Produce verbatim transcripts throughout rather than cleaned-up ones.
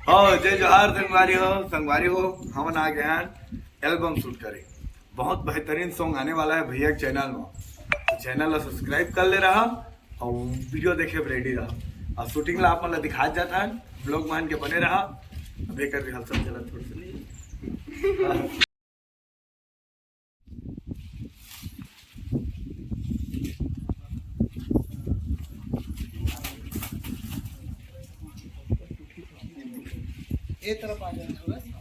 ओ, जय जोहार संगवारी हो। संगवारी हो, हमन आ गए हैं एल्बम शूट करे। बहुत बेहतरीन सॉन्ग आने वाला है भैया के चैनल में, तो चैनल ला सब्सक्राइब कर ले रहा और वीडियो देखे रेडी रहा। और शूटिंग ला आप मन ला दिखात जात है, ब्लॉग मान के बने रहा। अब एकर रिहर्सल चलत थोड़ा सा। ए तरफ आ जाना थोड़ा सा।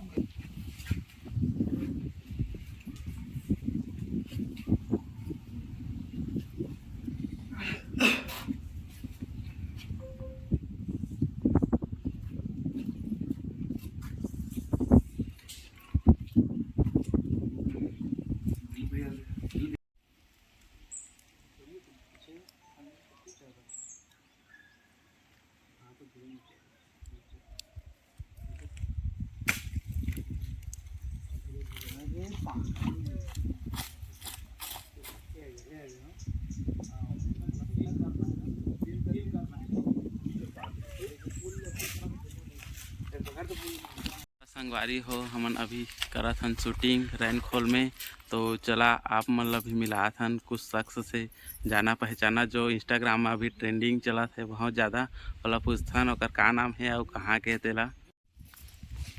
संगवारी हो, हमन अभी करत हन शूटिंग रैनखोल में। तो चला, आप मन ला भी मिलात हन कुछ शख्स से, जाना पहचाना, जो Instagram में अभी ट्रेंडिंग चलत है बहुत ज़्यादा। ओला पूछथन ओकर का नाम है अउ कहाँ के तेला।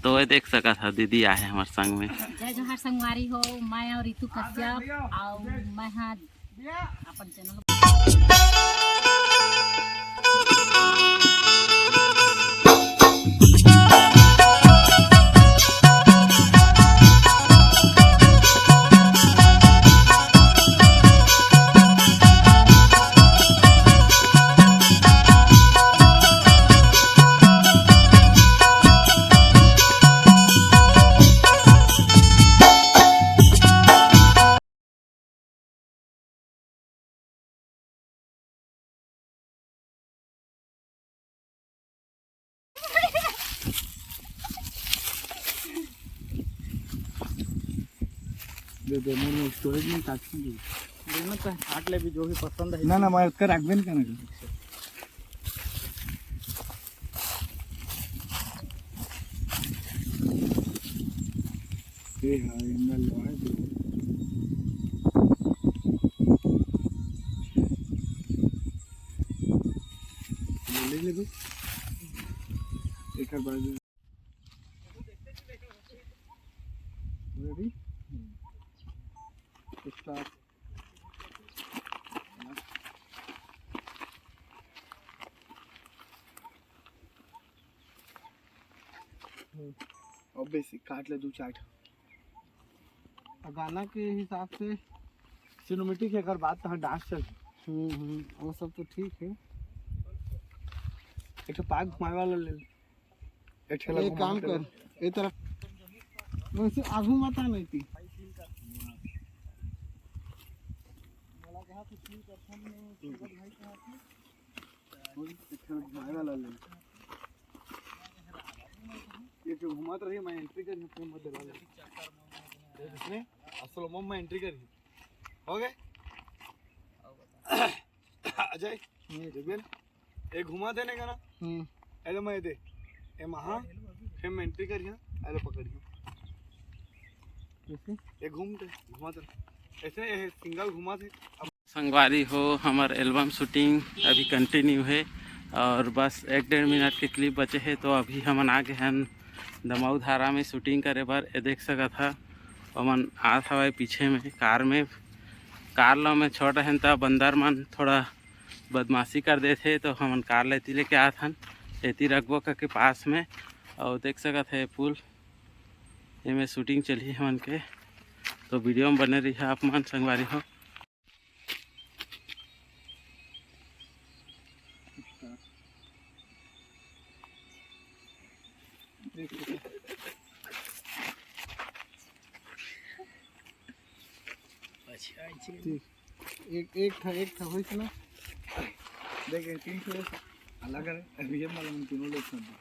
तो ये देख सकत ह, दीदी आहे हमर संग में। जय जोहार संगवारी हो, मैं और रितु कश्यप, और मैं हा अपन चैनल दे दे, मोर, मोर स्टोरेज में काट के दे। देना तो काट ले भी, जो भी पसंद है। ना, ना, मैं उसका रख भी नहीं करना। ए हाँ, एंगल लो है जो। ले ले दो। एक बार। रेडी? स्टार्ट। अब बेसिक काट ले दू चार ठो। आ गाना के हिसाब से सिनेमेटिक है, एकर बाद तहाँ डांस चल। हम्म, हम्म, वो सब तो ठीक है। एक ठो पाग घुमाए वाला ले ले। एक ठेला एक घुमा काम के कर, ए तरफ वैसे आगू मत आ नहीं थी। एक ठेला घुमाए वाला ले। ये जो घुमात रही, मैं एंट्री करी, फिर मत डरा ले। इसमें स्लो मो में एंट्री करी। हो गए? अजय, ये देखिए ना, ये घुमा देने का ना। हम्म। अरे मैं दे, ये महा, फिर मैं एंट्री करिया, अरे पकड़िया। कैसे? ये घूम दे, घुमा दे। ऐसे ये सिंगल घुमा दे। संगवारी हो, हमर एल्बम शूटिंग अभी कंटिन्यू है और बस एक डेढ़ मिनट के क्लिप बचे है। तो अभी हमन आ गए हन दमऊ धारा में शूटिंग करे बर। ये देख सकत ह, ओमन आत हवय पीछे में कार में। कार ल में छोड़ रहेन त बंदर मन थोड़ा बदमाशी कर देथे, तो हमन कार ल एती लेके आत हन, एती रखबो करके पास में। और देख सकत ह ये पुल, एमे शूटिंग चलही हमन के, तो वीडियो में बने रहिए आप मन संगवारी हो। अच्छा, ठीक। एक, एक ठा, एक ठा होइस ना। देख, ये तीन ठो अलग है। अभी ये वाला हम तीनों लोग कर दे।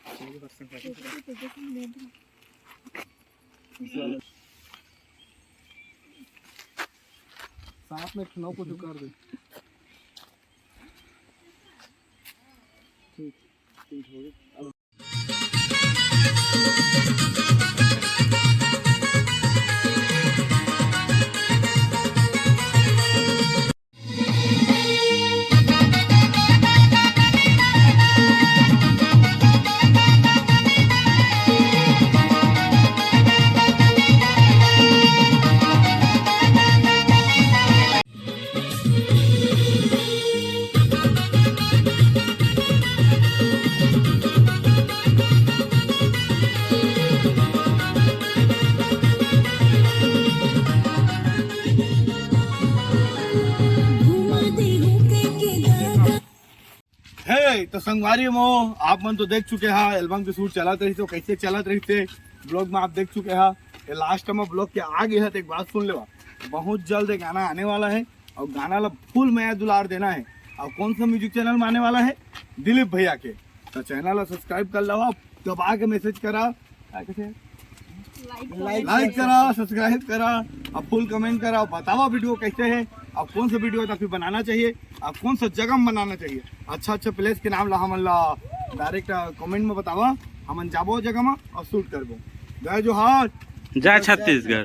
साथ में एक ठो नौ को जो कर दे। ठीक, तीन ठो हो गए। अब तो संगवारी मो, आप मन तो देख चुके हा एल्बम के शूट चलत रहिस, तो कैसे चलत रहिस ब्लॉग में आप देख चुके हा। ये लास्ट में ब्लॉग के आगे है तो एक बात सुन लेवा, बहुत जल्द एक गाना आने वाला है और गाना ला फुल मया दुलार देना है। और कौन सा म्यूजिक चैनल में आने वाला है? दिलीप भैया के। तो चैनल ला सब्सक्राइब कर लेवा, दबा के मैसेज करा, क्या कहते हैं? लाइक करा, सब्सक्राइब करा, और फुल कमेंट करा, और बतावा वीडियो कैसे है, और कौन सा वीडियो ताकि बनाना चाहिए, और कौन सा जगह में बनाना चाहिए। अच्छा अच्छा प्लेस के नाम ला हमन ला डायरेक्ट कमेंट में बतावा, हमन जाबो जगह में और शूट करबो। जय जोहार। जय छत्तीसगढ़।